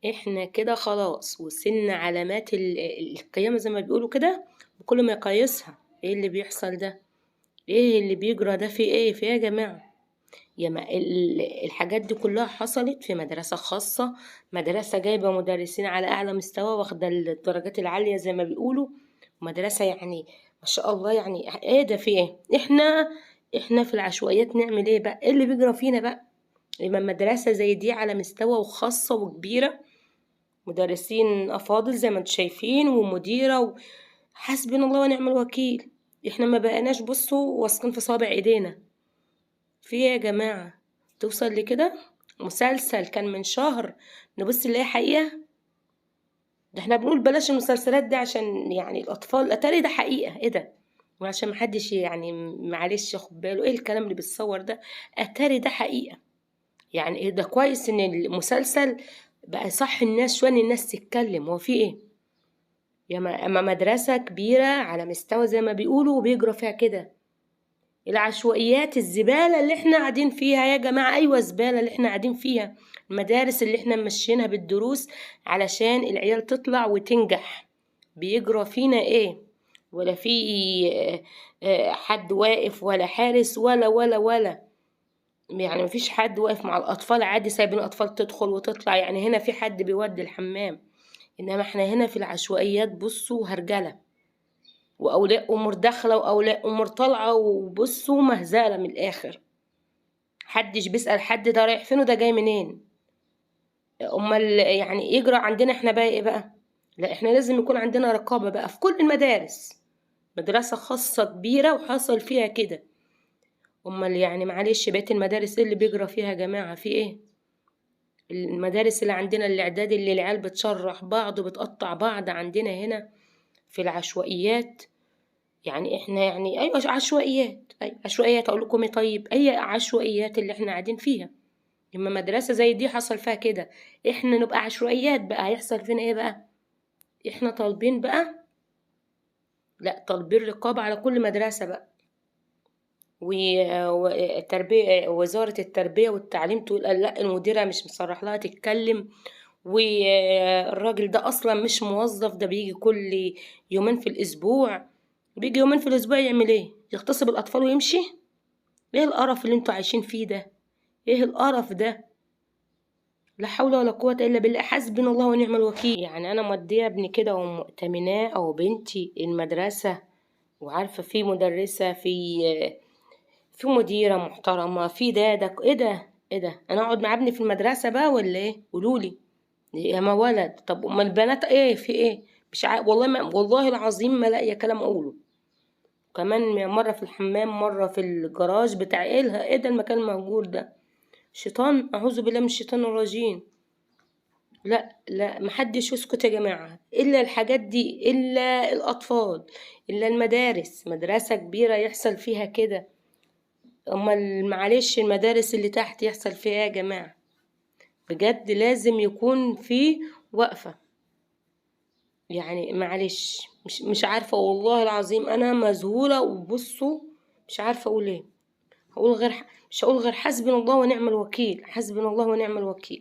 احنا كده خلاص وصلنا علامات القيامة زي ما بيقولوا كده، بكل ما يقايسها. ايه اللي بيحصل ده؟ ايه اللي بيجرى ده؟ في ايه؟ في ايه يا جماعة؟ يا ما الحاجات دي كلها حصلت في مدرسة خاصة، مدرسة جايبة مدرسين على أعلى مستوى، واخدة الدرجات العالية زي ما بيقولوا، مدرسة يعني ما شاء الله. يعني ايه ده؟ في ايه؟ احنا في العشوائيات نعمل ايه بقى؟ ايه اللي بيجرى فينا بقى؟ لما مدرسة زي دي على مستوى وخاصة وكبيرة، مدرسين أفاضل زي ما انتم شايفين، ومديرة حسبنا الله ونعم الوكيل. احنا ما بقيناش بصوا واثقين في صابع ايدينا. في ايه يا جماعة توصل لكده؟ مسلسل كان من شهر نبص نلاقي حقيقة. ده احنا بنقول بلاش المسلسلات دي عشان يعني الأطفال، أتاري ده حقيقة. ايه ده؟ وعشان محدش يعني معلش ياخد باله ايه الكلام اللي بيتصور ده، أتاري ده حقيقة. يعني ايه ده؟ كويس ان المسلسل بقى صح الناس شوية، ان الناس تتكلم. هو في ايه؟ يا اما مدرسة كبيرة على مستوى زي ما بيقولوا وبيجرى فيها كده. العشوائيات الزبالة اللي احنا قاعدين فيها يا جماعة، ايوه الزبالة اللي احنا قاعدين فيها، المدارس اللي احنا ماشيينها بالدروس علشان العيال تطلع وتنجح، بيجرى فينا ايه؟ ولا في حد واقف ولا حارس ولا ولا ولا، يعني مفيش حد واقف مع الأطفال، عادي سايبين الأطفال تدخل وتطلع. يعني هنا في حد بيودي الحمام، إنما احنا هنا في العشوائيات بصوا هرجلة، وأولياء أمور داخلة وأولياء أمور طالعة، وبصوا مهزلة من الآخر. محدش بيسأل حد ده رايح فين وده جاي منين. أمال يعني يجرى عندنا احنا بقى إيه بقى؟ لا احنا لازم يكون عندنا رقابة بقى في كل المدارس. مدرسة خاصة كبيرة وحصل فيها كده، أمال يعني معلش بقية المدارس ايه اللي بيجرى فيها يا جماعة؟ في ايه؟ المدارس اللي عندنا الإعداد اللي العيال بتشرح بعض وبتقطع بعض عندنا هنا في العشوائيات. يعني احنا يعني ايوه عشوائيات، ايوه عشوائيات، اقول لكم ايه؟ طيب اي عشوائيات اللي احنا قاعدين فيها؟ لما مدرسة زي دي حصل فيها كده، احنا نبقى عشوائيات بقى، هيحصل فينا ايه بقى؟ احنا طالبين بقى، لا طالبين رقابة على كل مدرسة بقى، والتربية، وزارة التربية والتعليم تقول لا المديرة مش مصرح لها تتكلم، والراجل ده أصلا مش موظف، ده بيجي كل يومين في الأسبوع، بيجي يومين في الأسبوع يعمل إيه؟ يغتصب الأطفال ويمشي؟ إيه القرف اللي انتوا عايشين فيه ده؟ إيه القرف ده؟ لا حول ولا قوة إلا بالله، حسبنا الله ونعم الوكيل. يعني أنا مودية ابني كده ومؤتمناه أو بنتي المدرسة، وعارفة في مدرسة، في مديرة محترمة، في دادة، إيه ده؟ إيه ده؟ أنا أقعد مع ابني في المدرسة بقى ولا إيه؟ قولولي يا ما ولد. طب أمال البنات إيه؟ في إيه؟ مش والله ما، والله العظيم ما لاقية كلام أقوله. كمان مرة في الحمام، مرة في الجراج بتاع إيه؟ إيه ده المكان المهجور ده؟ شيطان، أعوذ بالله من الشيطان الرجيم. لا لا، محدش يسكت يا جماعة، إلا الحاجات دي، إلا الأطفال، إلا المدارس. مدرسة كبيرة يحصل فيها كده، أمال معلش المدارس اللي تحت يحصل فيها إيه يا جماعة؟ بجد لازم يكون في وقفة. يعني معلش مش عارفة والله العظيم، أنا مذهولة، وبصوا مش عارفة أقول إيه. مش هقول غير حسبنا الله ونعم الوكيل، حسبنا الله ونعم الوكيل.